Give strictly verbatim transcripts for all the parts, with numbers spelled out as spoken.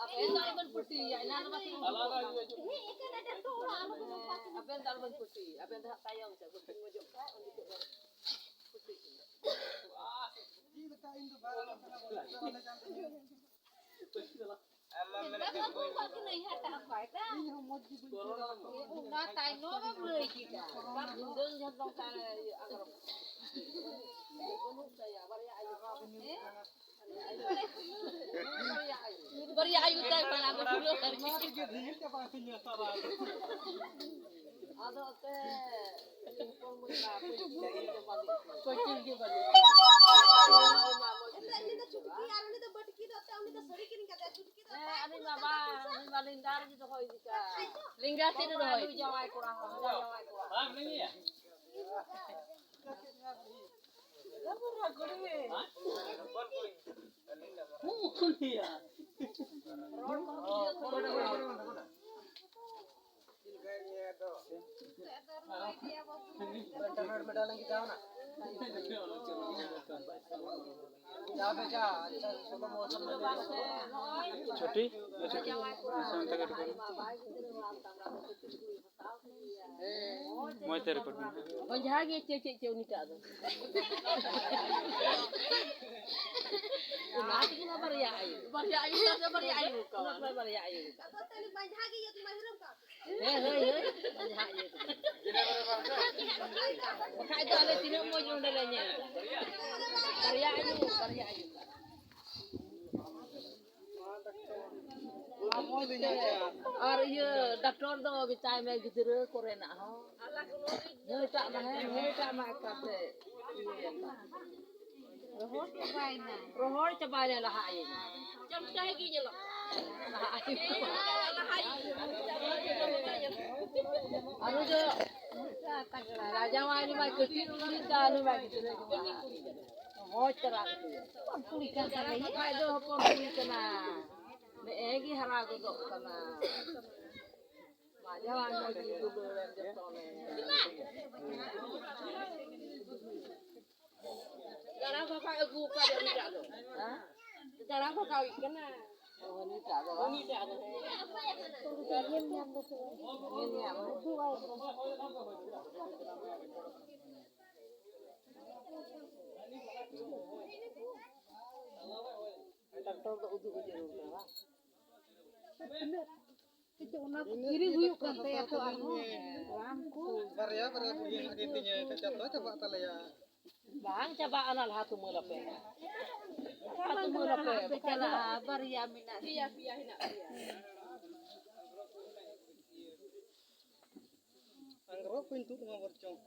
ᱟᱵᱮᱱ ᱫᱚ ᱟᱞᱚᱵᱮᱱ ᱯᱟᱹᱴᱤᱭᱟ, ᱮᱱᱟ ᱫᱚ ᱵᱟᱹᱠᱤᱱ ᱩᱰᱩᱠᱚᱜ ᱠᱟᱱ᱾ ᱟᱵᱮᱱ ᱫᱚ ᱟᱞᱚᱵᱮᱱ ᱯᱟᱹᱴᱤᱭᱟ, ᱟᱵᱮᱱ ᱫᱚ ᱦᱟᱸᱜ ᱛᱟᱭᱚᱢ ᱥᱮᱫ ᱵᱟᱹᱠᱤᱱ ᱢᱚᱡᱚᱜ ᱠᱷᱟᱡ ᱩᱱ ᱡᱚᱠᱷᱚᱡ ᱵᱮᱱ ᱯᱟᱹᱴᱤ ᱠᱤᱱᱟ᱾ ᱚᱱᱟ ᱛᱟᱭᱱᱚᱢ ᱮᱢ ᱞᱟᱹᱭ ᱠᱮᱫᱟ᱾ ᱵᱟᱢ ᱵᱷᱤᱸᱫᱟᱹᱲ ᱡᱷᱚᱛᱚ ᱱᱚᱝᱠᱟ ᱤᱭᱟᱹ ᱟᱜᱨᱚ᱾ ᱵᱟᱹᱱᱩᱜ ᱛᱟᱭᱟ, ᱵᱟᱨᱭᱟ ᱟᱭᱳ᱾ ᱦᱮᱸ? ᱵᱟᱨᱭᱟ ᱟᱭᱳ᱾ ᱵᱟᱨᱭᱟ ᱟᱭᱳ ᱛᱟᱭ ᱠᱟᱱᱟ, ᱟᱫᱚ ᱯᱩᱨᱟᱹ ᱵᱟᱨᱭᱟ᱾ ᱟᱫᱚ ᱚᱛᱮ ᱦᱚᱯᱚᱱ ᱢᱟᱹᱭ ᱢᱟ ᱯᱟᱹᱧᱪᱤ ᱜᱮ ᱵᱟᱸᱫᱮ᱾ ᱯᱟᱹᱧᱪᱤ ᱜᱮ ᱵᱟᱸᱫᱮ᱾ ᱮᱱᱛᱮ ᱩᱱᱤ ᱫᱚ ᱪᱩᱴᱠᱤ ᱟᱨ ᱩᱱᱤ ᱫᱚ ᱵᱟᱹᱴᱠᱤ ᱫᱚ, ᱮᱱᱛᱮ ᱩᱱᱤ ᱫᱚ ᱥᱟᱹᱲᱤ ᱠᱤᱨᱤᱧ ᱠᱟᱛᱮ, ᱪᱩᱴᱠᱤ ᱫᱚ ᱦᱮᱸ, ᱩᱱᱤ ᱢᱟ ᱵᱟᱝ, ᱩᱱᱤ ᱢᱟ ᱞᱮᱸᱜᱟ ᱨᱮᱜᱮ ᱫᱚᱦᱚᱭ ᱤᱫᱤ ᱠᱟᱜ᱾ ᱞᱮᱸᱜᱟ ᱛᱤ ᱨᱮ ᱫᱚᱦᱚᱭ ᱤᱫᱤ᱾ ᱡᱟᱶᱟᱭ ᱠᱚᱲᱟ ᱦᱚᱸ, ᱡᱟᱶᱟᱭ ᱠᱚᱲᱟ᱾ ᱪᱷᱩᱴᱤ? ᱢᱚᱡᱽ ᱛᱮ record ᱢᱮ᱾ ᱵᱚᱡᱷᱟ ᱜᱮ ᱪᱮᱫ, ᱪᱮᱫ, ᱪᱮᱫ ᱩᱱᱤᱴᱟᱜ ᱫᱚ᱾ ᱚᱱᱟ ᱛᱮᱜᱮ ᱢᱟ ᱵᱟᱨᱭᱟ ᱟᱭᱳ᱾ ᱵᱟᱨᱭᱟ ᱟᱭᱳ, ᱵᱟᱨᱭᱟ ᱟᱭᱳ ᱠᱚ᱾ ᱚᱱᱟ ᱛᱮᱢᱟ ᱵᱟᱨᱭᱟ ᱟᱭᱳ ᱠᱚ᱾ ᱦᱮᱸ, ᱦᱳᱭ, ᱦᱳᱭ, ᱵᱚᱡᱷᱟ ᱤᱭᱟᱹ ᱠᱚ᱾ ᱵᱟᱠᱷᱟᱡ ᱫᱚ ᱟᱞᱮ ᱛᱤᱱᱟᱹᱜ ᱢᱚᱡᱽ ᱱᱚᱰᱮ ᱞᱮ ᱧᱮᱞ᱾ ᱵᱟᱨᱭᱟ ᱟᱭᱳ, ᱵᱟᱨᱭᱟ ᱟᱭᱳ᱾ ᱟᱨ ᱤᱭᱟᱹ ᱰᱟᱠᱴᱚᱨ ᱫᱚ ᱢᱮᱛᱟᱭ ᱢᱮ ᱜᱤᱫᱽᱨᱟᱹ ᱠᱚᱨᱮᱱᱟᱜ ᱦᱚᱸ᱾ ᱱᱩᱭᱴᱟᱜ ᱢᱟ ᱦᱮᱸ, ᱱᱩᱭᱴᱟᱜ ᱢᱟ ᱮᱠᱟᱞᱛᱮ ᱤᱭᱟᱹ ᱭᱟᱠᱟᱱ᱾ ᱨᱚᱦᱚᱲ ᱪᱟᱵᱟᱭᱮᱱᱟ᱾ ᱨᱚᱦᱚᱲ ᱪᱟᱵᱟᱭᱮᱱᱟ ᱞᱟᱦᱟ ᱟᱭᱩ ᱢᱟ᱾ ᱪᱚᱢᱪᱟ ᱜᱮ ᱧᱮᱞᱚᱜ ᱠᱟᱱᱟ᱾ ᱞᱟᱦᱟ ᱟᱭᱩ ᱢᱟ᱾ ᱞᱟᱦᱟ ᱟᱭᱩ᱾ ᱟᱨ ᱩᱱᱤ ᱫᱚ ᱨᱟᱡᱟ ᱢᱟ ᱩᱱᱤ ᱢᱟ ᱠᱟᱹᱴᱤᱡ ᱠᱩᱲᱤ ᱛᱟᱭ, ᱩᱱᱤ ᱢᱟ ᱜᱤᱫᱽᱨᱟᱹ ᱜᱮ ᱵᱟᱝ᱾ ᱢᱚᱡᱽ ᱛᱟᱨᱟ ᱠᱟᱹᱴᱤᱡ᱾ ᱦᱚᱯᱚᱱ ᱠᱩᱲᱤ ᱠᱟᱱ ᱛᱟᱞᱮᱭᱟ᱾ ᱵᱟᱠᱷᱟᱡ ᱫᱚ ᱦᱚᱯᱚᱱ ᱠᱩᱲᱤ ᱠᱟᱱᱟ᱾ ᱱᱮᱜᱼᱮ ᱜᱮ ᱦᱟᱨᱟ ᱜᱚᱫᱚᱜ ᱠᱟᱱᱟ᱾ ᱨᱟᱡᱟ ᱢᱟ ᱢᱚᱡᱽ ᱜᱮ ᱫᱩᱞᱟᱹᱲ ᱡᱚᱛᱚᱱᱮ᱾ ᱜᱟᱲᱟ ᱵᱷᱟᱜᱟᱣ ᱟᱹᱜᱩ ᱟᱠᱟᱫ ᱩᱱᱤᱴᱟᱜ ᱫᱚ᱾ ᱦᱮᱸ? ᱜᱟᱲᱟ ᱵᱷᱟᱜᱟᱣᱤᱡ ᱠᱟᱱᱟ᱾ ᱩᱱᱤᱴᱟᱜ ᱫᱚ ᱵᱟᱝ? ᱩᱱᱤᱴᱟᱜ ᱫᱚ, ᱦᱮᱸ᱾ ᱧᱮᱞ ᱧᱟᱢ ᱫᱚ ᱥᱮ ᱵᱟᱝ? ᱧᱮᱞ ᱧᱟᱢ᱾ ᱰᱟᱠᱛᱚᱨ ᱫᱚ ᱩᱫᱩᱜ ᱡᱟᱹᱨᱩᱲ ᱠᱟᱱᱟ, ᱵᱟᱝ? ᱛᱤᱱᱟᱹᱜ ᱚᱱᱟ ᱠᱚ ᱠᱤᱨᱤᱧ ᱦᱩᱭᱩᱜ ᱠᱟᱱ ᱛᱟᱭᱟ ᱛᱚ ᱟᱨᱦᱚᱸ᱾ ᱨᱟᱱ ᱠᱚ᱾ ᱵᱟᱨᱭᱟ, ᱵᱟᱨᱭᱟ ᱵᱩᱜᱤ ᱦᱟᱸᱜ ᱜᱮ ᱛᱤᱧᱟᱹ, ᱮᱱᱠᱷᱟᱱ ᱡᱚᱛᱚ ᱪᱟᱵᱟᱜ ᱛᱟᱞᱮᱭᱟ᱾ ᱵᱟᱝ ᱪᱟᱵᱟᱜᱼᱟ, ᱚᱱᱟ ᱞᱟᱦᱟ ᱛᱩᱢᱟᱹᱞ ᱟᱯᱮ᱾ ᱞᱟᱦᱟ ᱛᱩᱢᱟᱹᱞ ᱟᱯᱮ᱾ ᱪᱟᱞᱟᱜᱼᱟ, ᱵᱟᱨᱭᱟ ᱢᱮᱱᱟᱜᱼᱟ᱾ ᱯᱮᱭᱟ, ᱯᱮᱭᱟ ᱦᱮᱱᱟᱜ ᱯᱮᱭᱟ᱾ ᱟᱝᱜᱽᱨᱚᱵ ᱠᱚᱧ ᱛᱩᱫ ᱟᱢᱟ ᱵᱚᱨᱪᱚᱝ᱾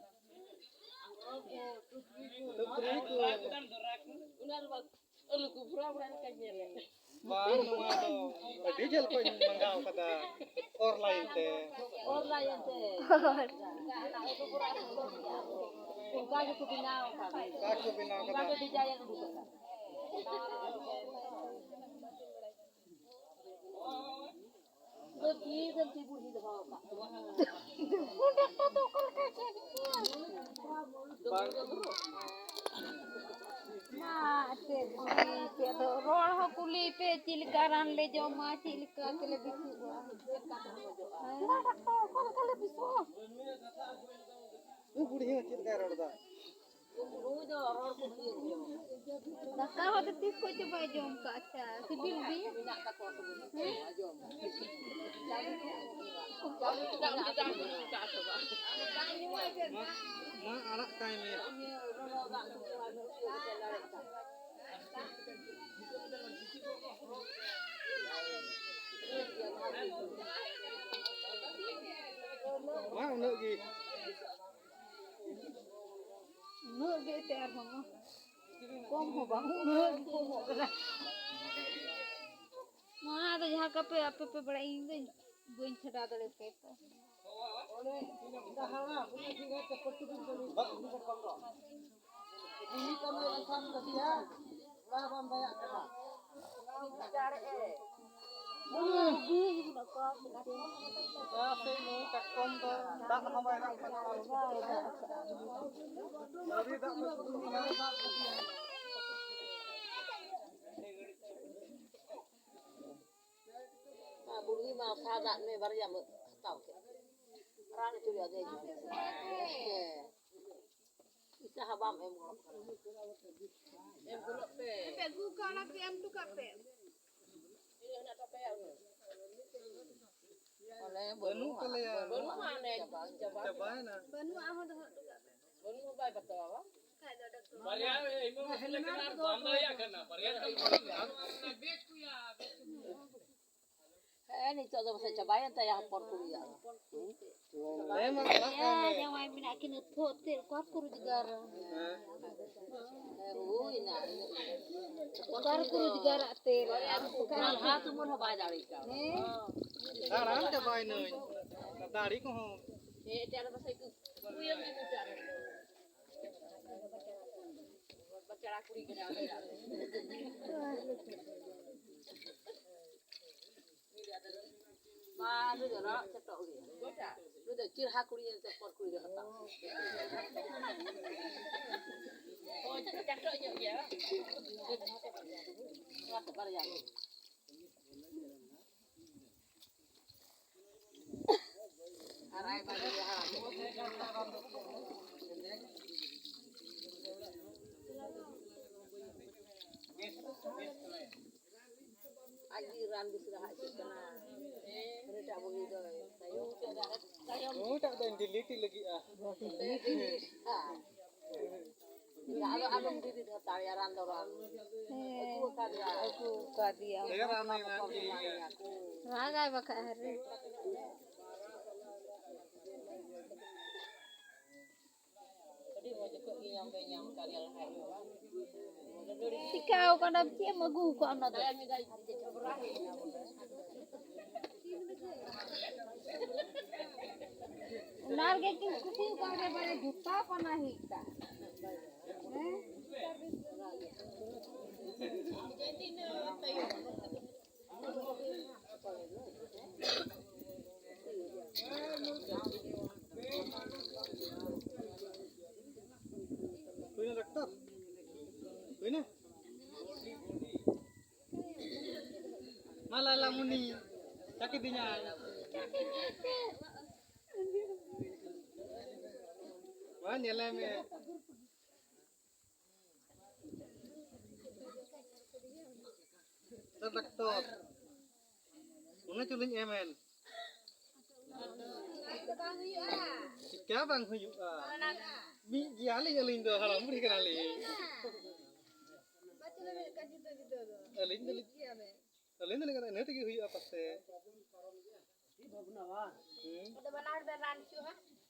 ᱴᱩᱯᱨᱤ ᱠᱚ᱾ ᱚᱱᱟ ᱨᱮ ᱵᱟᱝ᱾ ᱟᱹᱞᱩ ᱠᱚ ᱵᱷᱚᱨᱟᱣ ᱵᱟᱲᱟ ᱞᱮᱠᱟᱧ ᱧᱮᱞᱮᱫ᱾ ᱵᱟᱝ, ᱱᱚᱣᱟ ᱫᱚ ᱟᱹᱰᱤ ᱡᱷᱟᱹᱞ ᱠᱷᱚᱱ ᱤᱧ ᱢᱟᱸᱜᱟᱣ ᱠᱟᱫᱟ, online ᱛᱮ᱾ Online ᱛᱮ᱾ ᱚᱱᱠᱟ ᱜᱮᱠᱚ ᱵᱮᱱᱟᱣ ᱠᱟᱫᱟ᱾ ᱚᱱᱠᱟ ᱠᱚ ᱵᱮᱱᱟᱣ ᱚᱱᱠᱟ ᱠᱟᱫᱟ᱾ ᱜᱮ design ᱩᱰᱩᱠ ᱟᱠᱟᱫᱟ᱾ ᱚᱸᱰᱮ ᱠᱚ ᱫᱚ ᱚᱠᱟ ᱞᱮᱠᱟ ᱪᱮᱫ ᱠᱚᱣᱟ? ᱢᱟ, ᱪᱮᱫ ᱠᱩᱞᱤ ᱯᱮ ᱫᱚ, ᱨᱚᱲ ᱦᱚᱸ ᱠᱩᱞᱤ ᱯᱮ, ᱪᱮᱫ ᱞᱮᱠᱟ ᱨᱟᱱ ᱞᱮ ᱡᱚᱢᱟ, ᱪᱮᱫ ᱞᱮᱠᱟ ᱛᱮᱞᱮ ᱵᱮᱥᱚᱜᱼᱟ? ᱢᱟ, ᱰᱟᱠᱛᱟᱨ, ᱚᱠᱟ ᱞᱮᱠᱟ ᱞᱮ ᱵᱮᱥᱚᱜᱼᱟ? ᱩᱱᱤ ᱵᱩᱲᱦᱤ ᱦᱚᱸ ᱪᱮᱫ ᱞᱮᱠᱟᱭ ᱨᱚᱲ ᱮᱫᱟ? ᱫᱟᱠᱟ ᱦᱚᱸ ᱛᱤᱥ ᱠᱷᱚᱱ ᱪᱚ ᱵᱟᱭ ᱡᱚᱢ ᱠᱟᱜ᱾ ᱟᱪᱪᱷᱟ, ᱥᱤᱵᱤᱞ ᱜᱮ᱾ ᱦᱮᱸ? ᱢᱟ, ᱢᱟ ᱟᱲᱟᱜ ᱠᱟᱭ ᱢᱮ᱾ ᱢᱟ ᱩᱱᱟᱹᱜ ᱜᱮ᱾ ᱩᱱᱟᱹᱜ ᱜᱮ ᱮᱱᱛᱮ ᱟᱨᱦᱚᱸ ᱢᱟ᱾ ᱠᱚᱢ ᱦᱚᱸ ᱵᱟᱝ, ᱩᱱᱟᱹᱜ ᱜᱮ ᱠᱚᱢᱚᱜ ᱠᱟᱱᱟ᱾ ᱢᱟ ᱟᱫᱚ ᱡᱟᱦᱟᱸ ᱠᱟᱯᱮ ᱟᱯᱮ ᱯᱮ ᱵᱟᱲᱟᱭᱟ, ᱤᱧ ᱫᱚ ᱵᱟᱹᱧ ᱪᱷᱟᱰᱟᱣ ᱫᱟᱲᱮᱭᱟᱯᱮᱭᱟ ᱛᱚ᱾ ᱠᱟᱴᱠᱚᱢ ᱫᱚ ᱫᱟᱜ ᱦᱚᱸ ᱵᱟᱭ ᱫᱟᱜ ᱠᱟᱱᱟ᱾ ᱟᱹᱰᱤ ᱫᱟᱜ ᱫᱚ ᱥᱩᱫᱷᱩ ᱢᱟᱱᱮ ᱫᱟᱜ ᱠᱟᱛᱮ ᱟᱨ ᱵᱩᱲᱦᱤ ᱢᱟ ᱥᱟᱫᱟᱜ ᱢᱮ, ᱵᱟᱨᱭᱟ ᱢᱟ ᱦᱟᱛᱟᱣ ᱠᱮᱫ᱾ ᱨᱟᱱ ᱦᱚᱪᱚᱭᱟ ᱫᱮ᱾ ᱦᱮᱸ᱾ ᱤᱥᱟ ᱦᱚᱸ ᱵᱟᱢ ᱮᱢ ᱜᱚᱲᱚᱜ ᱠᱟᱱᱟ᱾ ᱮᱢ ᱜᱚᱲᱚᱜ ᱯᱮ᱾ ᱟᱯᱮ ᱟᱹᱜᱩ ᱠᱟᱜ, ᱚᱱᱟ ᱠᱚ ᱮᱢ ᱦᱚᱴᱚ ᱠᱟᱜ ᱯᱮ᱾ ᱤᱭᱟᱹ ᱦᱮᱱᱟᱜ ᱛᱟᱯᱮᱭᱟ ᱩᱱᱟᱹᱜ? ᱚᱱᱮ ᱵᱟᱹᱱᱩᱜ ᱵᱟᱹᱱᱩᱜᱼᱟ᱾ ᱛᱟᱞᱮᱭᱟ᱾ ᱵᱟᱹᱱᱩᱜᱼᱟ, ᱚᱱᱮ ᱪᱟᱵᱟ᱾ ᱪᱟᱵᱟᱭᱮᱱᱟ᱾ ᱵᱟᱹᱱᱩᱜᱼᱟ, ᱦᱚᱸ ᱫᱚᱦᱚ ᱦᱚᱴᱚ ᱠᱟᱜ ᱯᱮ᱾ ᱵᱟᱹᱱᱩᱜᱼᱟ, ᱵᱟᱭ ᱵᱟᱛᱟᱣᱟ, ᱵᱟᱝ? ᱠᱷᱟᱡ ᱫᱚ ᱰᱟᱠᱛᱚᱨ᱾ ᱵᱟᱨᱭᱟ ᱮᱢᱚᱜ ᱞᱮᱠᱟ ᱟᱨ ᱵᱟᱢ ᱫᱟᱲᱮᱭᱟᱜ ᱠᱟᱱᱟ, ᱵᱟᱨᱭᱟ ᱠᱷᱟᱱ ᱵᱟᱝ ᱦᱩᱭᱩᱜᱼᱟ᱾ ᱦᱮᱸ, ᱱᱤᱛᱚᱜ ᱫᱚ ᱯᱟᱥᱮᱡ ᱪᱟᱵᱟᱭᱮᱱ ᱛᱟᱭᱟ ᱦᱚᱯᱚᱱ ᱠᱩᱲᱤᱭᱟᱜ ᱫᱚ᱾ ᱦᱮᱸ, ᱡᱟᱶᱟᱭ ᱢᱮᱱᱟᱜ ᱠᱤᱱ ᱟᱹᱛᱷᱟᱹ ᱟᱹᱛᱷᱟᱹ, ᱚᱠᱟ ᱨᱮᱠᱚ ᱨᱳᱡᱽᱜᱟᱨᱟ? ᱦᱮᱸ᱾ ᱦᱮᱸ, ᱦᱩᱭᱱᱟ᱾ ᱚᱠᱟ ᱨᱮᱠᱚ ᱨᱳᱡᱽᱜᱟᱨᱟ ᱟᱹᱛᱷᱟᱹ? ᱱᱟᱞᱦᱟ ᱛᱩᱢᱟᱹᱞ ᱦᱚᱸ ᱵᱟᱭ ᱫᱟᱲᱮ ᱠᱟᱣᱫᱟ᱾ ᱦᱮᱸ᱾ ᱫᱟᱬᱟᱱ ᱪᱟᱵᱟᱭᱱᱟᱹᱧ᱾ ᱫᱟᱲᱮ ᱠᱚᱦᱚᱸ᱾ ᱦᱮᱸ, ᱮᱴᱟᱜ ᱨᱮ ᱯᱟᱥᱮᱡ ᱠᱚ ᱠᱩᱭᱟᱹ ᱜᱮ ᱢᱮᱛᱟᱜ ᱨᱮ᱾ ᱵᱟᱪᱲᱟ ᱠᱩᱲᱤ ᱠᱟᱱᱟ᱾ ᱢᱟ, ᱱᱩᱭ ᱫᱚ ᱨᱚᱜ ᱪᱚᱴᱚᱜ ᱜᱮᱭᱟ᱾ ᱱᱩᱭ ᱫᱚ ᱪᱮᱨᱦᱟ ᱠᱩᱲᱤ ᱧᱮᱞᱛᱮ ᱯᱚᱨ ᱠᱩᱲᱤ ᱫᱚ ᱦᱟᱛᱟᱣ᱾ ᱚ, ᱪᱟᱴᱚᱜ ᱧᱚᱜ ᱜᱮᱭᱟ, ᱵᱟᱝ? ᱱᱚᱣᱟ ᱠᱚ ᱵᱟᱨᱭᱟ ᱜᱮ᱾ ᱟᱨ ᱟᱭᱢᱟ ᱜᱮ ᱦᱟᱲᱟᱢ᱾ ᱟᱡ ᱜᱮ ᱨᱟᱱ ᱵᱮᱥ ᱨᱟᱦᱟ ᱦᱤᱡᱩᱜ ᱠᱟᱱᱟ᱾ ᱩᱱᱤᱴᱟᱜ ᱵᱩᱲᱦᱤ ᱫᱚᱭ ᱛᱟᱭᱚᱢ ᱠᱟᱱᱟ᱾ ᱩᱱᱤᱴᱟᱜ ᱫᱚᱧ delete ᱞᱟᱹᱜᱤᱫᱼᱟ᱾ ᱟᱫᱚ ᱟᱞᱚᱢ delete ᱦᱟᱛᱟᱲᱮᱭᱟ, ᱨᱟᱱ ᱫᱚ ᱨᱟᱱ᱾ ᱦᱮᱸ, ᱟᱹᱜᱩ ᱟᱠᱟᱫᱮᱭᱟ᱾ ᱟᱹᱜᱩ ᱟᱠᱟᱫᱮᱭᱟ᱾ ᱦᱮᱸ, ᱨᱟᱱ ᱮᱢᱟᱭ ᱢᱮ᱾ ᱨᱟᱜᱟᱭ ᱵᱟᱠᱷᱟᱡ ᱦᱟᱨᱮ᱾ ᱟᱹᱰᱤ ᱢᱚᱡᱽ ᱠᱚ ᱤᱭᱟᱹ ᱯᱮ ᱧᱟᱢ ᱠᱟᱫᱮᱭᱟ ᱞᱟᱦᱟ ᱨᱮ, ᱵᱟᱝ? ᱪᱤᱠᱟᱹᱣ ᱠᱟᱱᱟ? ᱪᱮᱫ ᱮᱢ ᱟᱹᱜᱩ ᱠᱟᱜᱼᱟ ᱚᱱᱟ ᱫᱚ? ᱫᱟᱭᱟ ᱢᱮ, ᱫᱟᱭᱟ ᱡᱷᱚᱜᱽᱲᱟ ᱦᱩᱭ ᱮᱱᱟ ᱵᱚᱞᱮ᱾ ᱚᱱᱟ ᱨᱮᱜᱮ ᱠᱤᱱ ᱠᱩᱥᱤ ᱠᱟᱣᱫᱮ ᱵᱟᱨᱮ ᱡᱩᱛᱟ ᱯᱟᱱᱟ ᱦᱤᱡ ᱠᱟ᱾ ᱦᱮᱸ? ᱦᱩᱭᱱᱟ ᱰᱟᱠᱛᱟᱨ? ᱦᱩᱭᱱᱟ? ᱢᱟ ᱞᱟᱞᱟ ᱢᱩᱱᱤ, ᱪᱟᱹᱠᱤ ᱫᱤᱧᱟᱭ᱾ ᱢᱟ ᱧᱮᱞᱮ ᱢᱮ᱾ ᱰᱟᱠᱛᱚᱨ, ᱚᱱᱮ ᱪᱚᱞᱤᱧ ᱮᱢᱮᱱ᱾ ᱪᱤᱠᱟ ᱵᱟᱝ ᱦᱩᱭᱩᱜᱼᱟ? ᱢᱤᱫ ᱜᱮᱭᱟᱞᱤᱧ ᱟᱹᱞᱤᱧ ᱫᱚ, ᱦᱟᱲᱟᱢ ᱵᱩᱲᱦᱤ ᱠᱟᱱᱟᱞᱤᱧ᱾ ᱟᱹᱞᱤᱧ ᱫᱚᱞᱤᱧ, ᱟᱹᱞᱤᱧ ᱫᱚᱞᱤᱧ ᱤᱱᱟᱹ ᱛᱮᱜᱮ ᱦᱩᱭᱩᱜᱼᱟ ᱯᱟᱥᱮ᱾ ᱦᱩᱸ᱾ ᱟᱫᱚ ᱵᱟᱱᱟ ᱦᱚᱲ ᱵᱮᱱ ᱨᱟᱱ ᱦᱚᱪᱚᱜᱼᱟ᱾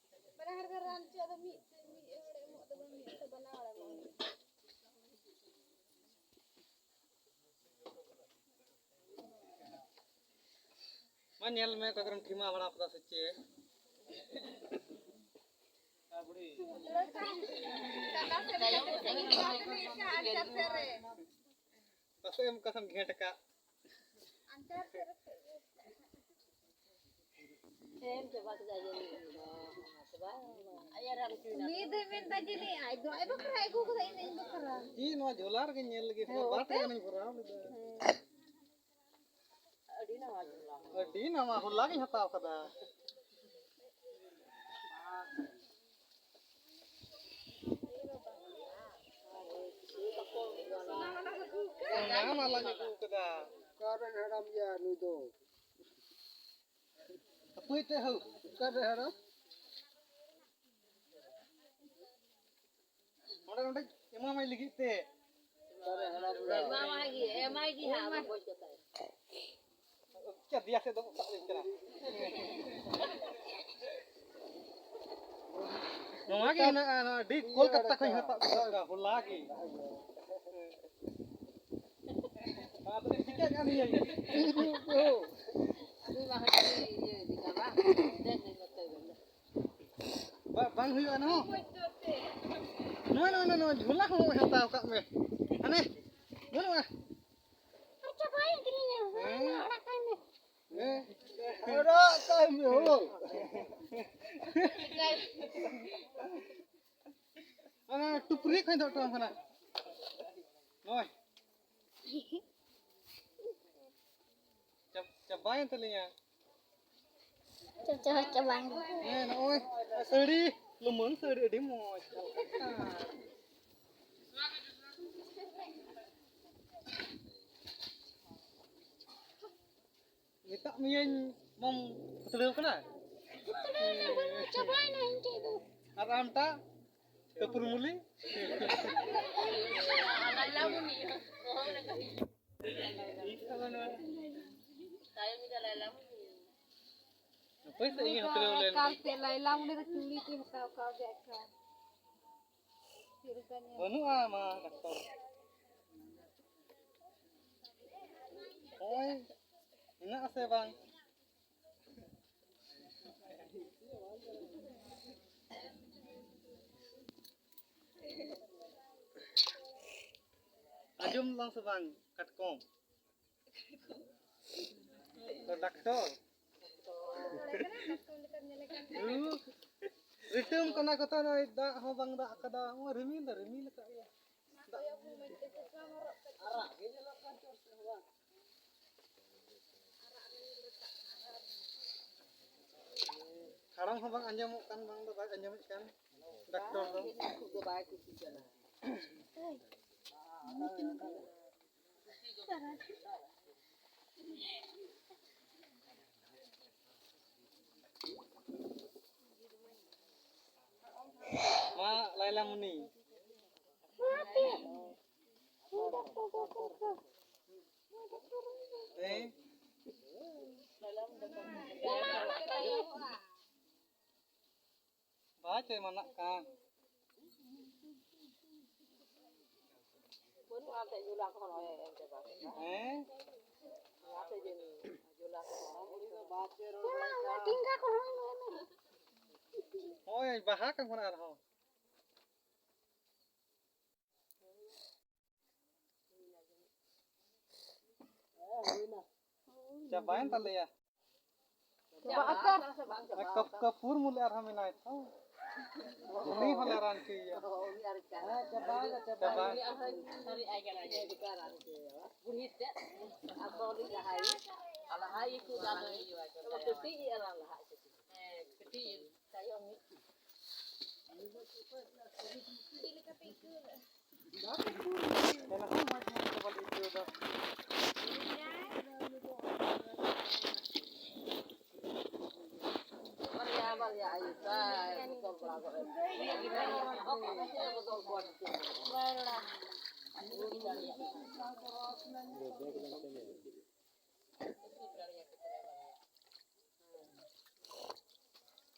ᱵᱟᱱᱟ ᱦᱚᱲ ᱵᱮᱱ ᱨᱟᱱ ᱦᱚᱪᱚᱜᱼᱟ, ᱟᱫᱚ ᱢᱤᱫ ᱛᱮ ᱢᱤᱫ ᱦᱚᱲ ᱮᱢᱚᱜ ᱫᱚ ᱵᱟᱝ ᱢᱤᱫ ᱛᱮ ᱵᱟᱱᱟ ᱦᱚᱲ ᱮᱢᱚᱜ ᱦᱩᱭᱩᱜᱼᱟ᱾ ᱢᱟ ᱧᱮᱞ ᱢᱮ, ᱚᱠᱟ ᱠᱚᱨᱮᱢ ᱴᱷᱤᱢᱟ ᱵᱟᱲᱟ ᱠᱟᱫᱟ ᱥᱮ ᱪᱮᱫ? ᱯᱟᱥᱮᱡ ᱮᱢ ᱚᱠᱟ ᱥᱮᱫ ᱮᱢ ᱜᱷᱮᱸᱴ ᱟᱠᱟᱫ᱾ ᱩᱱᱤ ᱫᱚᱭ ᱢᱮᱱᱫᱟ ᱡᱟᱹᱱᱤᱡ ᱟᱡ ᱫᱚ ᱟᱡ ᱵᱟᱠᱷᱨᱟ ᱟᱹᱜᱩ ᱠᱟᱫᱟ, ᱤᱧ ᱫᱚ ᱤᱧ ᱵᱟᱠᱷᱨᱟ᱾ ᱪᱮᱫ ᱱᱚᱣᱟ ᱡᱷᱚᱞᱟ ᱨᱮᱜᱮ ᱧᱮᱞ ᱞᱟᱹᱜᱤᱫ, ᱦᱮᱸ, ᱵᱟᱨ ᱴᱟᱠᱟ ᱜᱟᱱᱤᱧ ᱵᱷᱚᱨᱟᱣ ᱞᱮᱫᱟ᱾ ᱦᱮᱸ᱾ ᱟᱹᱰᱤ ᱱᱟᱣᱟ ᱡᱷᱚᱞᱟ᱾ ᱟᱹᱰᱤ ᱱᱟᱣᱟ, ᱦᱚᱞᱟ ᱜᱤᱧ ᱦᱟᱛᱟᱣ ᱠᱟᱫᱟ᱾ ᱥᱚᱱᱟ ᱢᱟᱞᱟᱧ ᱟᱹᱜᱩ ᱠᱟᱫᱟ᱾ ᱚᱠᱟᱨᱮ ᱦᱟᱲᱟᱢ ᱜᱮᱭᱟ ᱱᱩᱭ ᱫᱚ? ᱦᱟᱹᱯᱟᱹᱭ ᱛᱮ ᱦᱟᱹᱣ᱾ ᱚᱠᱟᱨᱮ ᱦᱟᱲᱟᱢ? ᱚᱸᱰᱮ, ᱚᱸᱰᱮ ᱮᱢᱟᱢᱟᱭ ᱞᱟᱹᱜᱤᱫ ᱛᱮ᱾ ᱮᱢᱟᱢᱟᱭ ᱜᱮ, ᱮᱢᱟᱭ ᱜᱮ ᱦᱟᱸᱜ, ᱟᱫᱚ ᱵᱟᱹᱧ ᱠᱟᱛᱷᱟᱭᱟ᱾ ᱪᱮᱫ ᱫᱮᱭᱟ ᱥᱮᱫ ᱫᱚ ᱥᱟᱵ ᱞᱤᱧ ᱠᱟᱱᱟ᱾ ᱱᱚᱣᱟ ᱜᱮ ᱦᱮᱱᱟᱜᱼᱟ, ᱱᱚᱣᱟ ᱟᱹᱰᱤ ᱠᱳᱞᱠᱟᱛᱟ ᱠᱷᱚᱱ ᱦᱟᱛᱟᱣ ᱟᱹᱜᱩ ᱠᱟᱜᱼᱟ, ᱦᱚᱞᱟ ᱜᱮ᱾ ᱟᱫᱚ ᱪᱤᱠᱟᱹᱜ ᱠᱟᱱ ᱜᱮᱭᱟ? ᱵᱟ-, ᱵᱟᱝ ᱦᱩᱭᱩᱜᱼᱟ ᱱᱚᱣᱟ᱾ ᱱᱚᱜᱼᱚᱭ, ᱱᱚᱜᱼᱚᱭ, ᱱᱚᱜᱼᱚᱭ, ᱡᱷᱚᱞᱟ ᱦᱚᱸ ᱦᱟᱛᱟᱣ ᱠᱟᱜ ᱢᱮ᱾ ᱦᱟᱱᱮ, ᱵᱟᱹᱱᱩᱜᱼᱟ᱾ ᱟᱪᱪᱷᱟ, ᱵᱟᱭ ᱤᱫᱤ ᱞᱤᱧᱟ᱾ ᱦᱮᱸ᱾ ᱚᱲᱟᱜ ᱠᱟᱜ ᱢᱮ᱾ ᱦᱮᱸ᱾ ᱚᱲᱟᱜ ᱠᱟᱜ ᱢᱮ, ᱦᱳ᱾ ᱚᱱᱟ ᱴᱩᱯᱨᱤ ᱠᱷᱚᱱ ᱫᱚ ᱴᱚᱢ ᱠᱟᱱᱟ᱾ ᱱᱚᱜᱼᱚᱭ᱾ ᱪᱟᱵ-, ᱪᱟᱵᱟᱭᱮᱱ ᱛᱟᱹᱞᱤᱧᱟ᱾ ᱪᱟᱵᱟ, ᱪᱟᱵᱟᱭᱮᱱ᱾ ᱦᱮᱸ, ᱱᱚᱜᱼᱚᱭ ᱥᱟᱹᱲᱤ, ᱞᱩᱢᱟᱹᱝ ᱥᱟᱹᱲᱤ, ᱟᱹᱰᱤ ᱢᱚᱡᱽ᱾ ᱢᱮᱛᱟᱜ ᱢᱤᱭᱟᱹᱧ, ᱵᱟᱢ ᱦᱟᱹᱛᱲᱟᱹᱣ ᱠᱟᱱᱟ? ᱪᱟᱵᱟᱭᱮᱱᱟ ᱤᱧ ᱴᱷᱮᱡ ᱫᱚ᱾ ᱟᱨ ᱟᱢᱴᱟᱜ? ᱠᱟᱹᱯᱩᱨ ᱢᱩᱞᱤ? ᱦᱟᱯᱳᱭ ᱥᱮ, ᱤᱧ ᱦᱟᱹᱛᱲᱟᱹᱣ ᱞᱮᱱ᱾ ᱮᱠᱟᱞ ᱛᱮ ᱞᱟᱭᱞᱟ ᱢᱩᱱᱤ ᱫᱚ ᱪᱩᱲᱤ ᱛᱮ ᱦᱟᱛᱟᱣ ᱠᱟᱣ ᱜᱮ ᱮᱠᱟᱞ᱾ ᱪᱮᱫ ᱞᱮᱠᱟ ᱧᱮᱞ? ᱵᱟᱹᱱᱩᱜᱼᱟ ᱢᱟ, ᱰᱟᱠᱛᱚᱨ᱾ ᱱᱚᱜᱼᱚᱭ, ᱢᱮᱱᱟᱜ ᱟᱥᱮ ᱵᱟᱝ? ᱟᱸᱡᱚᱢ ᱫᱟᱢ ᱥᱮ ᱵᱟᱝ, ᱠᱟᱴᱠᱚᱢ? ᱛᱚ, ᱰᱟᱠᱛᱚᱨ᱾ ᱦᱩᱸ᱾ ᱨᱤᱴᱟᱹᱢ ᱠᱟᱱᱟ ᱠᱚ ᱛᱚ, ᱱᱚᱜᱼᱚᱭ ᱫᱟᱜ ᱦᱚᱸ ᱵᱟᱝ ᱫᱟᱜ ᱠᱟᱫᱟ, ᱱᱚᱜᱼᱚᱭ ᱨᱤᱢᱤᱞ ᱫᱚ ᱨᱤᱢᱤᱞ ᱠᱟᱜ ᱜᱮᱭᱟ᱾ ᱫᱟᱜ ᱟᱨᱟᱜ ᱜᱮ ᱧᱮᱞᱚᱜ ᱠᱟᱱ ᱪᱚ ᱥᱮ ᱵᱟᱝ? ᱠᱷᱟᱲᱟᱝ ᱦᱚᱸ ᱵᱟᱝ ᱟᱸᱡᱚᱢᱚᱜ ᱠᱟᱱ, ᱵᱟᱝ ᱫᱚ ᱵᱟᱭ ᱟᱸᱡᱚᱢᱮᱫ ᱠᱟᱱ ᱰᱟᱠᱛᱚᱨ ᱫᱚ᱾ ᱩᱱᱠᱩ ᱫᱚ ᱵᱟᱭ ᱠᱩᱥᱤ ᱠᱟᱱᱟ᱾ ᱢᱟ, ᱞᱟᱭᱞᱟ ᱢᱩᱱᱤ᱾ ᱦᱮᱸ? ᱵᱟᱭ ᱪᱚᱭ ᱢᱟᱱᱟᱜ ᱠᱟᱱ᱾ ᱵᱟᱹᱱᱩᱜᱼᱟ, ᱮᱱᱛᱮ ᱡᱩᱞᱟ ᱠᱚᱦᱚᱸ ᱱᱚᱜᱼᱚᱭ ᱮᱢ ᱪᱟᱵᱟ ᱠᱮᱫᱟ᱾ ᱦᱮᱸ? ᱚᱱᱟᱛᱮ ᱡᱟᱹᱱᱤᱡ ᱡᱩᱞᱟ ᱴᱤᱝᱜᱟ ᱠᱚ ᱦᱚᱸ ᱧᱮᱞ ᱢᱮ᱾ ᱦᱳᱭ, ᱵᱟᱦᱟ ᱠᱟᱱ ᱠᱷᱚᱱ ᱟᱨᱦᱚᱸ᱾ ᱪᱟᱵᱟᱭᱮᱱ ᱛᱟᱞᱮᱭᱟ᱾ ᱪᱟᱵᱟ ᱟᱠᱟᱱ᱾ ᱠᱟᱯ-, ᱠᱟᱹᱯᱩᱨ ᱢᱩᱞᱮ ᱟᱨᱦᱚᱸ ᱢᱮᱱᱟᱭ ᱛᱚ᱾ ᱩᱱᱤ ᱦᱚᱸᱞᱮ ᱨᱟᱱ ᱦᱚᱪᱚᱭᱮᱭᱟ᱾ ᱪᱟᱵᱟ᱾ ᱵᱩᱲᱦᱤ ᱛᱮᱫ ᱟᱨ ᱫᱚ ᱩᱱᱤ ᱡᱟᱦᱟᱸᱭ ᱟᱞᱦᱟᱭ ᱠᱚ ᱫᱟᱱ ᱦᱩᱭᱩᱜᱼᱟ᱾ ᱠᱟᱹᱴᱤᱡ ᱤᱡ ᱟᱞᱟᱝ ᱞᱟᱦᱟ ᱦᱚᱪᱚ ᱠᱚᱣᱟ᱾ ᱦᱮᱸ, ᱠᱟᱹᱴᱤᱡ ᱛᱟᱭᱚᱢ ᱢᱤᱫ᱾ ᱵᱟᱨᱭᱟ, ᱵᱟᱨᱭᱟ ᱟᱭᱩ ᱛᱟᱭ ᱵᱚᱫᱚᱞ ᱵᱟᱲᱟ ᱜᱚᱫ ᱮᱱ᱾ ᱵᱚᱫᱚᱞ ᱠᱚᱣᱟ᱾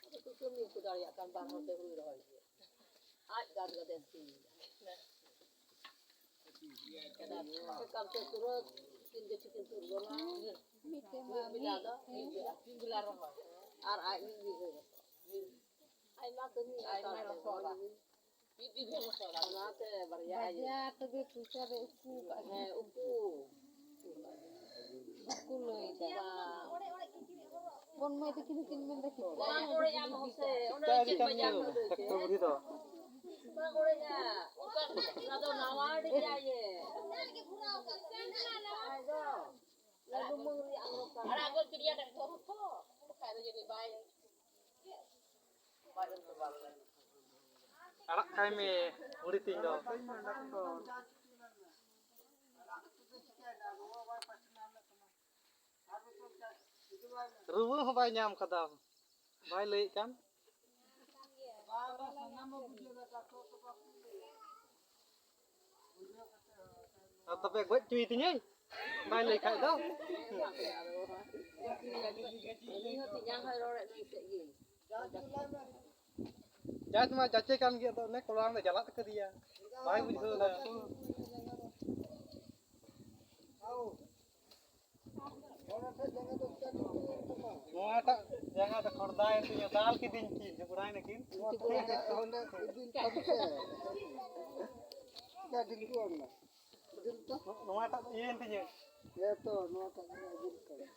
ᱟᱫᱚ ᱠᱚ ᱠᱟᱹᱢᱤ ᱠᱚ ᱫᱟᱲᱮᱭᱟᱜ ᱠᱟᱱ ᱵᱟᱨ ᱦᱚᱲ ᱛᱮ ᱦᱩᱲᱩ ᱨᱚᱦᱚᱭ ᱜᱮ᱾ ᱟᱡ ᱜᱟᱫ ᱜᱟᱫᱮ ᱥᱤ᱾ ᱮᱠᱟᱞ ᱛᱮ ᱯᱩᱨᱟᱹ ᱛᱤᱱ ᱜᱟᱹᱪᱷᱤ ᱠᱤᱱ ᱛᱩᱫ ᱜᱚᱫᱟ᱾ ᱢᱤᱫᱴᱮᱱ ᱢᱟ ᱢᱤᱫ ᱵᱮᱞᱟ ᱫᱚ ᱢᱤᱫ ᱵᱮᱞᱟ, ᱢᱤᱫ ᱵᱮᱞᱟ ᱨᱚᱦᱚᱭ᱾ ᱟᱨ ᱟᱡ ᱢᱤᱫ ᱵᱤᱜᱷᱟᱹ ᱜᱚᱫ᱾ ᱟᱭᱢᱟ ᱠᱟᱹᱢᱤ ᱟᱭᱢᱟ ᱮᱠᱟᱞ ᱛᱮ ᱞᱚᱥᱚᱫᱟ᱾ ᱢᱤᱫ ᱵᱤᱜᱷᱟᱹ ᱞᱚᱥᱚᱫᱟ᱾ ᱚᱱᱟᱛᱮ ᱵᱟᱨᱭᱟ ᱟᱭᱳ᱾ ᱵᱟᱡᱟᱨ ᱛᱚᱵᱮ ᱯᱚᱭᱥᱟ ᱫᱚ ᱩᱠᱩ ᱠᱟᱜ ᱦᱮᱸ, ᱩᱠᱩ᱾ ᱵᱟᱠᱚ ᱞᱟᱹᱭᱫᱟ᱾ ᱵᱟᱝ᱾ ᱵᱚᱱ ᱢᱟᱹᱭ ᱛᱟᱹᱠᱤᱱ ᱦᱚᱸᱠᱤᱱ ᱢᱮᱱᱫᱟ ᱪᱮᱫ? ᱵᱟᱝ ᱚᱲᱮᱡ ᱟᱢ ᱦᱚᱸ ᱥᱮ, ᱚᱱᱮ ᱪᱮᱫ ᱵᱟᱡᱟᱨ ᱠᱚ ᱞᱟᱹᱭ ᱠᱮᱫ? ᱴᱨᱟᱠᱴᱚᱨ ᱵᱩᱲᱦᱤ ᱫᱚ᱾ ᱵᱟᱝ ᱚᱲᱮᱡᱟ᱾ ᱚᱱᱟ ᱫᱚ ᱱᱟᱣᱟ ᱟᱹᱰᱤ ᱡᱟᱭᱮ᱾ ᱟᱫᱚ, ᱞᱟᱹᱰᱩ ᱢᱟᱹᱝ ᱨᱮᱭᱟᱜ ᱟᱝᱨᱚᱵ ᱠᱟᱱᱟ᱾ ᱟᱲᱟᱜ ᱜᱚᱫ ᱠᱮᱫᱮᱭᱟ ᱰᱟᱠᱛᱚᱨ ᱦᱚᱸ ᱛᱚ᱾ ᱵᱟᱠᱷᱟᱡ ᱫᱚ ᱡᱟᱹᱱᱤᱡ ᱵᱟᱭ ᱟᱲᱟᱜ ᱠᱟᱭ ᱢᱮ, ᱵᱩᱲᱦᱤ ᱛᱤᱧ ᱫᱚ᱾ ᱨᱩᱣᱟᱹ ᱦᱚᱸ ᱵᱟᱭ ᱧᱟᱢ ᱠᱟᱫᱟ, ᱵᱟᱭ ᱞᱟᱹᱭᱮᱫ ᱠᱟᱱ᱾ ᱟᱨ ᱛᱚᱵᱮ ᱜᱚᱡ ᱦᱚᱪᱚᱭ ᱛᱤᱧᱟᱹᱭ, ᱵᱟᱭ ᱞᱟᱹᱭ ᱠᱷᱟᱡ ᱫᱚ᱾ ᱩᱱᱤ ᱦᱚᱸ ᱛᱤᱧᱟᱝ ᱦᱚᱸᱭ ᱨᱚᱲᱮᱫ ᱢᱮ ᱥᱮ ᱤᱭᱟᱹ᱾ ᱡᱟᱡᱽ ᱢᱟ ᱡᱟᱪᱮ ᱠᱟᱱ ᱜᱮᱭᱟ, ᱟᱫᱚ ᱚᱱᱮ ᱠᱚᱲᱟ ᱚᱸᱰᱮ ᱡᱟᱞᱟᱫ ᱠᱟᱫᱮᱭᱟ, ᱵᱟᱭ ᱵᱩᱡᱷᱟᱹᱣ ᱫᱟ᱾ ᱱᱚᱣᱟᱴᱟᱜ ᱡᱟᱸᱜᱟ ᱫᱚ ᱠᱷᱚᱲᱫᱟᱭᱮᱱ ᱛᱤᱧᱟᱹ, ᱫᱟᱞ ᱠᱤᱫᱤᱧ ᱠᱤᱱ, ᱡᱷᱚᱜᱽᱲᱟᱭ ᱱᱟᱠᱤᱱ᱾ ᱱᱚᱣᱟ ᱠᱚ ᱡᱟᱸᱜᱟ ᱚᱸᱰᱮ ᱤᱫᱤ ᱠᱟᱜ ᱯᱮᱥᱮ᱾ ᱡᱟ ᱰᱷᱤᱝᱠᱩ ᱟᱢ ᱫᱟ᱾ ᱡᱤᱞ ᱛᱚ᱾ ᱱᱚᱣᱟᱴᱟᱜ ᱤᱭᱟᱹᱭᱮᱱ ᱛᱤᱧᱟᱹ᱾ ᱦᱮᱸ ᱛᱚ, ᱱᱚᱣᱟᱴᱟᱜ ᱜᱮ ᱡᱤᱞ ᱠᱟᱱᱟ᱾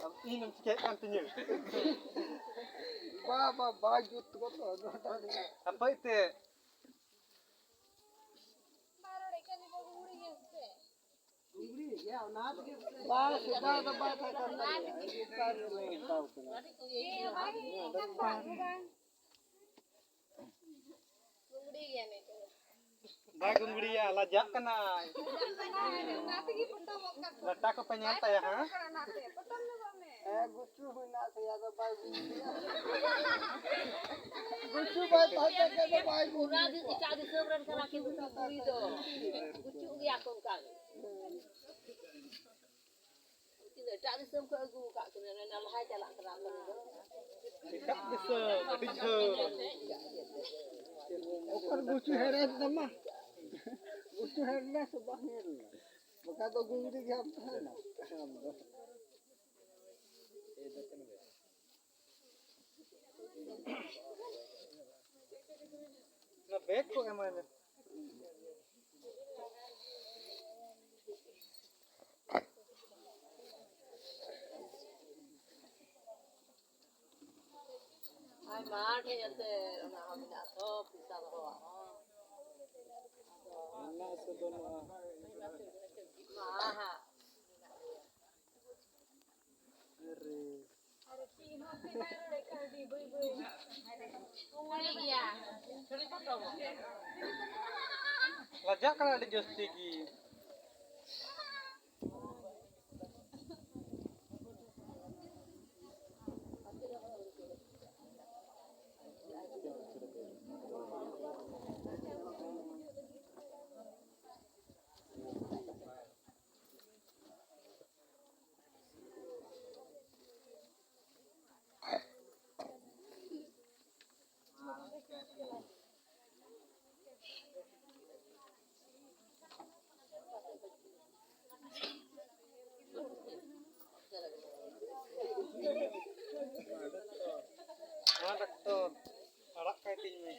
ᱟᱨ ᱤᱧ ᱮᱢ ᱪᱤᱠᱟᱹᱭᱮᱫ ᱠᱟᱱ ᱛᱤᱧᱟᱹ? ᱵᱟ, ᱵᱟ, ᱵᱟᱭ ᱡᱩᱛ ᱜᱚᱫᱚᱜ ᱱᱚᱣᱟᱴᱟᱜ ᱜᱮ᱾ ᱦᱟᱯᱳᱭ ᱛᱮ᱾ ᱵᱟᱝ, ᱥᱮᱫᱟᱭ ᱫᱚ ᱵᱟᱭ ᱛᱟᱦᱮᱸ ᱠᱟᱱ ᱜᱮᱭᱟ᱾ ᱱᱮᱛᱟᱨ ᱜᱮ ᱞᱮ ᱦᱟᱛᱟᱣ ᱠᱟᱱᱟ᱾ ᱵᱟᱭ ᱜᱩᱢᱲᱤᱭᱟ, ᱞᱟᱡᱟᱜ ᱠᱟᱱᱟᱭ᱾ ᱞᱟᱴᱟ ᱠᱚᱯᱮ ᱧᱮᱞ ᱛᱟᱭᱟ ᱦᱟᱸᱜ᱾ ᱦᱮᱸ, ᱜᱩᱪᱩ ᱦᱚᱸ ᱢᱮᱱᱟᱜ ᱛᱟᱭᱟ, ᱟᱫᱚ ᱵᱟᱭ ᱜᱩᱢᱲᱤᱭᱟ᱾ ᱜᱩᱪᱩ ᱵᱟᱭ ᱛᱟᱦᱮᱸ ᱠᱟᱱ ᱠᱷᱟᱱ ᱫᱚ ᱵᱟᱭ ᱜᱩᱢᱲᱤ ᱠᱚᱣᱟ᱾ ᱮᱴᱟᱜ ᱫᱤᱥᱚᱢ ᱨᱮᱱ ᱠᱟᱱᱟ ᱠᱤᱱ ᱩᱱᱠᱩ ᱠᱩᱲᱤ ᱫᱚ᱾ ᱜᱩᱪᱩᱜ ᱜᱮᱭᱟ ᱠᱚ ᱚᱱᱠᱟ ᱜᱮ᱾ ᱩᱱᱠᱤᱱ ᱫᱚ ᱮᱴᱟᱜ ᱫᱤᱥᱚᱢ ᱠᱷᱚᱱ ᱟᱹᱜᱩ ᱟᱠᱟᱫ ᱠᱤᱱᱟ, ᱚᱱᱮ ᱱᱟᱞᱦᱟᱭ ᱪᱟᱞᱟᱜ ᱠᱟᱱᱟ ᱠᱚ᱾ ᱮᱴᱟᱜ ᱫᱤᱥᱚᱢ, ᱟᱹᱰᱤ ᱡᱷᱟᱹᱞ᱾ ᱚᱠᱟᱨᱮ ᱜᱩᱪᱩ ᱦᱮᱲᱮᱡ ᱛᱟᱢᱟ? ᱜᱩᱪᱩ ᱦᱮᱲᱮᱡ ᱥᱮ ᱵᱟᱝ ᱦᱮᱲᱮᱡ? ᱵᱟᱠᱷᱟᱡ ᱫᱚ ᱜᱩᱢᱲᱤ ᱜᱮ ᱟᱢ ᱛᱟᱦᱮᱱᱟ᱾ ᱚᱱᱟ ᱵᱮᱜᱽ ᱠᱚ ᱮᱢᱟᱭ ᱢᱮ᱾ ᱟᱭᱢᱟ ᱰᱷᱮᱨ ᱮᱱᱛᱮ ᱚᱱᱟ ᱦᱚᱸ ᱢᱮᱱᱟᱜᱼᱟ ᱛᱚ, ᱯᱚᱭᱥᱟ ᱫᱚᱦᱚᱣᱟᱜ ᱦᱚᱸ᱾ ᱢᱮᱱᱟᱜ ᱥᱮ ᱵᱟᱹᱱᱩᱜᱼᱟ? ᱢᱟ ᱦᱟᱸᱜ᱾ ᱟᱨᱮ᱾ ᱞᱟᱡᱟᱜ ᱠᱟᱱᱟ ᱟᱹᱰᱤ ᱡᱟᱹᱥᱛᱤ ᱜᱮ᱾ ᱦᱮᱸ ᱰᱟᱠᱛᱚᱨ, ᱟᱲᱟᱜ ᱠᱟᱭ ᱛᱤᱧ ᱢᱮ᱾